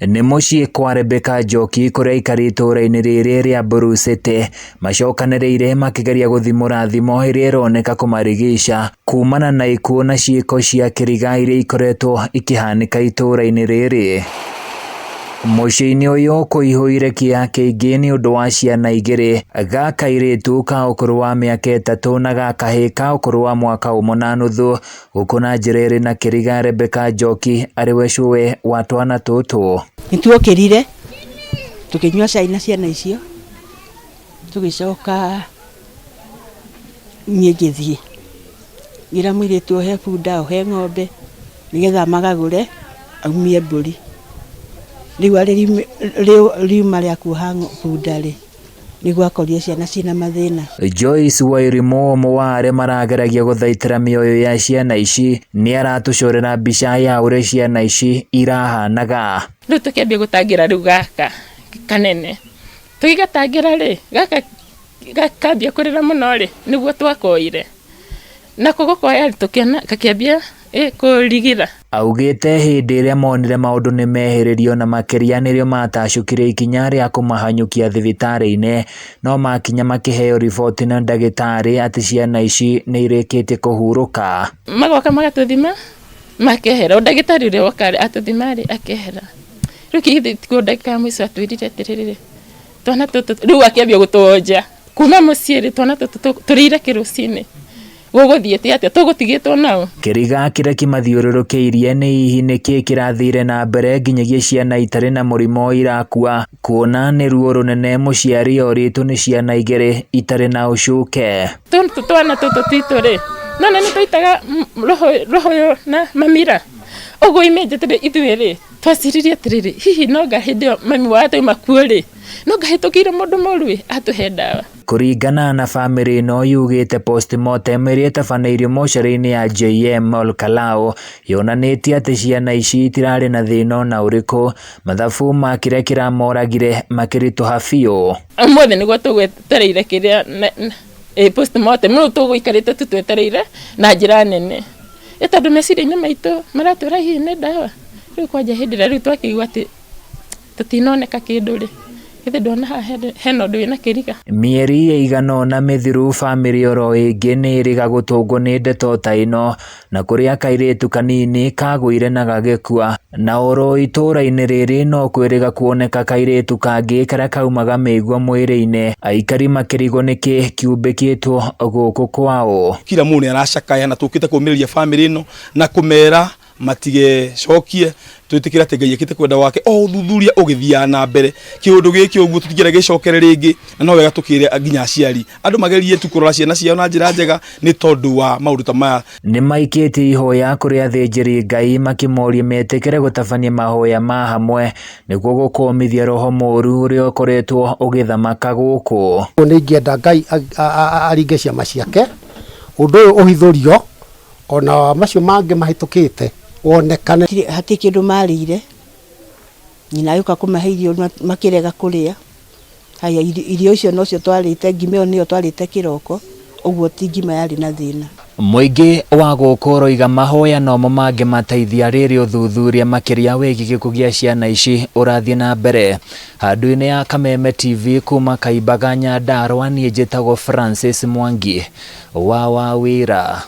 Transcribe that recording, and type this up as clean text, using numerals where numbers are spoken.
Nĩ mũciĩ kwa Rebecca Njoki kũrĩa aikari itũũra-inĩ rĩrĩ rĩa Mburu City macokanĩrĩire makĩgeria gũthimũra thimo ĩrĩa ĩroneka kũmarigica kumana na ikuũ na ciĩko cia kĩriga iria ikoretwo ikĩhanĩka itũũra-inĩ rĩrĩ. Mũciĩ-inĩ ũyũ kũihũire kĩeha kĩingĩ nĩ ũndũ wa ciana igĩrĩ, ga kairĩtu ka ũkũrũ wa mĩaka 3 na ga kahĩĩ ka ũkũrũ wa mwaka ũmwe na nuthu. Gũkũ na njĩra ĩrĩ na kĩriga Rebecca Njoki arĩ we cũwe wa twana tũtũ. Nĩtuokĩrire tũkĩnyua cai na ciana icio, tũgĩcoka niĩ ngĩthiĩ ngĩra mũirĩtu ohe bunda ohe ng'ombe nĩgetha magagũre aumie mbũri. Rĩu arĩ riuma rĩa kuoha bunda rĩ, nĩguo akorire ciana ciĩna mathĩna. Joyce Wairimu ũmwe wa arĩa marageragia gũthaitĩra mĩoyo ya ciana ici nĩ aratũcorera mbica ya ũrĩa ciana ici irahanaga. Rĩu tũkĩambia gũtangĩra rĩu gaka kanene, tũgĩgatangĩra rĩ, gaka gakambia kũrĩra mũno rĩ, nĩguo twakoire. Nako gũkoya tũkĩona gakĩambia kũrigira. Augĩte hĩndĩ ĩrĩa monire maũndũ nĩ mehĩrĩrio na makĩria nĩrĩo matacũkire ikinya rĩa kũmahanyũkia thibitarĩ-inĩ, no makinya makĩheo riboti na ndagĩtarĩ atĩ ciana ici nĩ irĩkĩtie kũhurũka. Magoka magatũthima makehera, o ndagĩtarĩ ũrĩa woka atũthima rĩ akehera. Rĩu kĩgithĩ tikuo ndagĩka ya mũico atwĩrire atĩrĩrĩ, twana tũtũ rĩu akĩambia gũtũonja kuma mũciĩ rĩ, twana tũtũ tũrĩire kĩ rũcinĩ, gũgũthiĩte atĩa, tũgũtigĩtwo nao. Kĩriga kĩrĩa kĩmathiũrũrũkĩirie nĩ hihi nĩkĩ kĩrathire na mbere nginyagia ciana itarĩ na mũrimũ irakua, kuona nĩ ruo rũnene mũciari orĩtwo nĩ ciana igĩrĩ itarĩ na ũcuke. Tũtũ twana tũtũ twitũ rĩ, nona nĩ twaitaga rũhũyũ na mamira, ũguo immediately ithuĩ rĩ, twaciririe atĩrĩrĩ, hihi no nga hĩndĩ ĩyo mami wao atauma kuo rĩ, no ngahĩtũkĩire mũndũ mũru ĩ, atũhe ndawa. Kũringana na bamĩrĩ ĩno yugĩte postmortem ĩrĩa ĩtabanĩirio mocarĩ-inĩ ya JM Olkalau yonanĩtie atĩ ciana ici itirarĩ na thĩna ona ũrĩkũ, mathabu ma kĩrĩa kĩramoragire makĩritũha biũ. Ũmũthĩ nĩguo tũgwetereire kĩrĩa postmortem, rĩu tũgũikarĩte tu twetereire na njĩra nene. Ĩ tondũ meciria-inĩ maitũ maratwĩra hihi nĩ ndawa, rĩu kwanja hĩndĩ ĩrĩa rĩu twakĩigua atĩ tũtinoneka kĩndũ rĩ, githĩ ndona haha hena ũndũ wĩna kĩriga. Mĩeri ĩigana ũna mĩthiru bamĩrĩ oro ĩngĩ nĩ ĩrĩga gũtũngwo nĩ ndeto ta ĩno, na kũrĩa kairĩtu kanini kagũire na gagĩkua, na oro itũũra-inĩ rĩrĩ no kwĩrĩga kuoneka kairĩtu kangĩ karĩa kaumaga mĩigua mwĩrĩ-inĩ, aikari makĩrigwo nĩkĩ kiumbĩkĩtwo gũkũ kwao. Kila mũndũ nĩ aracakaya na tũkĩte kũmĩrĩria bamĩrĩ ĩno na kũmera matigecokie, twĩtĩkĩre atĩ Ngai ekĩte kwenda gwake o ũthuthuria ũgĩthiaga na mbere. Kĩũndũ gĩkĩ ũguo tũtingĩenda gĩcokere rĩngĩ, na no wega tũkĩre nginya aciari andũ magerie tu kũrora ciana ciao na njĩra njega nĩ tondũ wa maũndũ ta maya. Nĩ maikĩtie ihoya kũrĩ athĩnjĩri Ngai makĩmoria metĩkĩre gũtabania mahoya ma hamwe nĩguo gũkũmithia roho mũru ũrĩa ũkoretwo ũgĩthamaka gũkũ. Nĩ ingĩenda Ngai aringe ciama ciake, ũndũ ũyũ ũhithũrio ona macio mangĩ mahĩtũkĩte wonekane. Hatirĩ kĩndũ marĩire, nyina agĩũka kũmahe irio makĩrega kũrĩa. Haya irio icio nocio twarĩte, ngima ĩyo nĩyo twarĩte kĩroko, ũguo ti ngima yarĩ na thĩna. Mũingĩ wa gũkũ ũroiga mahoya nomo mangĩmateithia rĩrĩ ũthuthuria makĩria wĩgiĩ gĩkuũ gĩa ciana ici ũrathiĩ na mbere. Handũ-inĩ ya Kameme TV kuma Kaimbaga Nyandarua, niĩ njĩtagwo Francis Mwangi wa Wawĩra.